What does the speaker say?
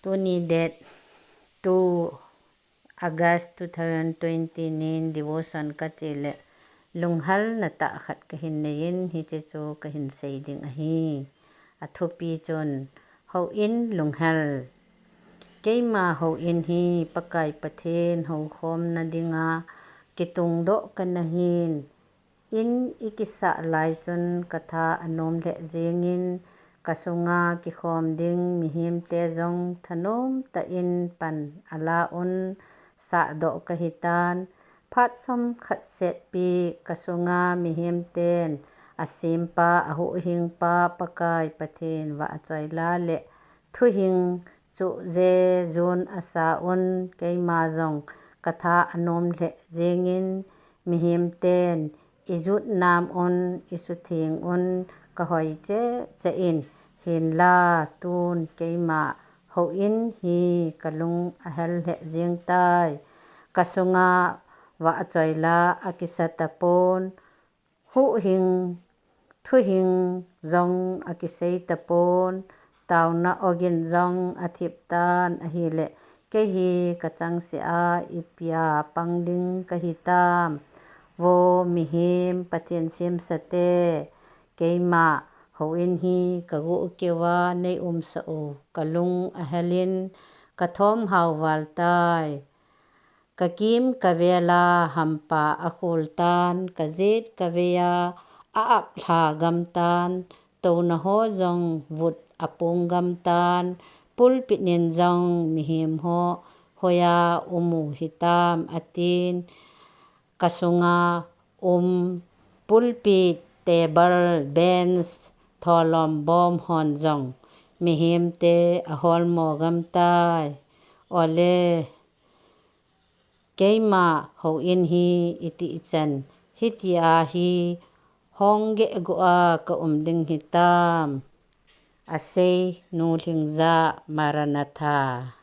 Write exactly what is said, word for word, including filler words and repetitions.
Tuni date two August two thousand twenty nin devotion kache le lunghel natah khat kahin neiyin hiche chu kahin sei ding ahi. Athupi chun houin lunghel. Keima houin hi Pakai Pathen houkhomna dinga kitungdoh kana hin, in ikisah lai chun katha anom lheh jengin, kasunga kikhom ding mihemte jong thanom tah in pan ala un sahdoh kahitan. Phat som khat setpi kasunga mihemten asempa, ahuhhingpa Pakai Pathen vahchoila le thuhing chuhje jun asa un, keima jong katha anom lheh jengin, mihemten ijut nam un, isutheng un kahoi cheh cheh in, hinla tun keima houin hi kalung ahel lheh jeng tai. Kasunga vahchoila akisa tapon, huhhing, thuhing jong akisei tapon, taona ogin jong athip tan ahile, kei hi kachangseh a ipia pang ding kahitam. Vo mihem Pathen semsate, keima houin hi kaguh keuva nei umsah u kalung ahelin, kathom hao val tai. Kakim kavela hampa akhul tan, kajet kavei a, a-ap lha gam tan, touna ho jong vut apung gam tan, pulpit nin jong mihem ho hoiya umu hitam atin, kasunga um pulpit, table, bench, tholom bom hon jong mihemte aholmo gam tai. Ole, keima houin hi itih chan hitia hi hong gehguh a kaum ding hitam. Asei, Nu Lhingjah, Maranatha.